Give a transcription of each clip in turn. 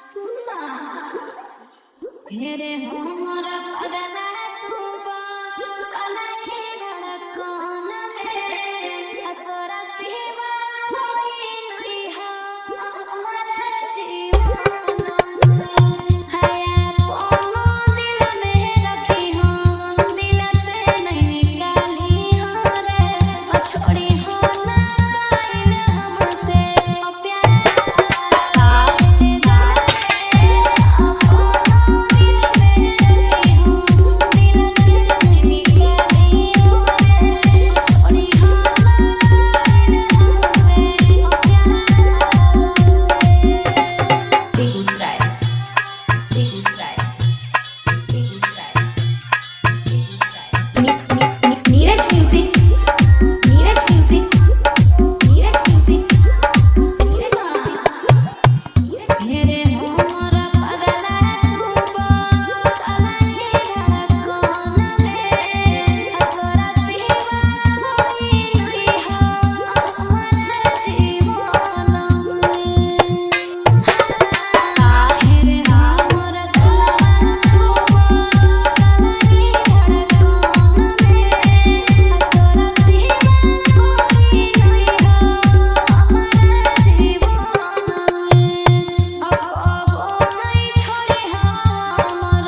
सुना हेरे हमरा पगला तू साला हे धड़कन में तोरा सिवा कोई नहीं है हमारा जीवन में। हया कोनो दिल में रखी हो, दिल से नहीं निकाली हो रे, और छोड़ी हो ना पाइल हमसे प्यार। Begusarai, Begusarai, Begusarai, Begusarai. Neeraj music, Neeraj music, Neeraj music, Neeraj music. हेरे हमरा पगला तू साला हे धड़कन में तोरा सिवा कोई नहीं है हमारा जीवन में। हेरे हमरा साला तू साला हे धड़कन में तोरा सिवा कोई नहीं है हमारा जीवन में। अब नहीं छोड़ी हमर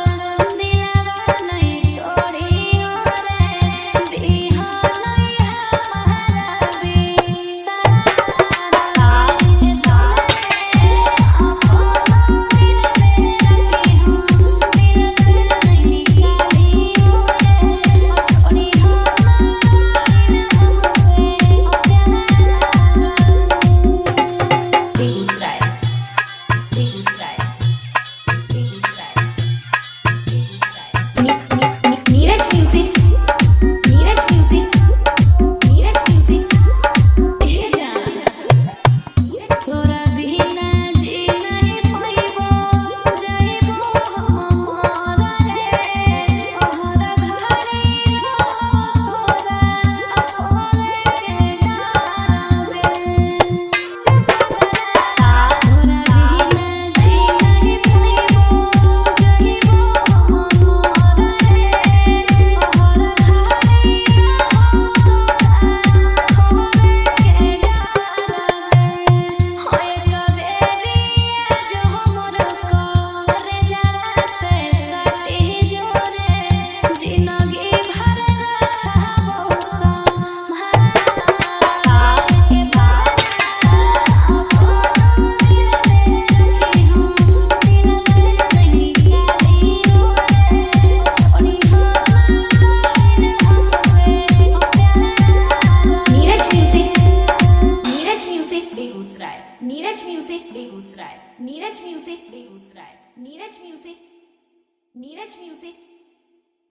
दिलवा नहीं तोड़ी रे, दिहा नहीं हमारा Begusarai, Begusarai, Begusarai, Begusarai. Neeraj music, Neeraj music, Neeraj music. तोरा बिना जी नहीं पाइबो, जाइबो हम मरा रे, हमरा घरे हो तोरा अपने के डार रे। तोरा बिना जी नहीं पाइबो, जाइबो हम मरा रे, हमरा घरे हो तोरा अपने के डार रे। होय कबेरिया जो हमर करे जरा से सटी जोरे, जिनगी भर रखबो Neeraj music, Neeraj music, Begusarai, Neeraj music, Begusarai, Neeraj music, Begusarai, Neeraj music, Neeraj music, Begusarai, Neeraj music, Neeraj music, Neeraj music, Begusarai, Neeraj music, Neeraj music, Neeraj music, Begusarai, Neeraj music, Neeraj music, Neeraj music.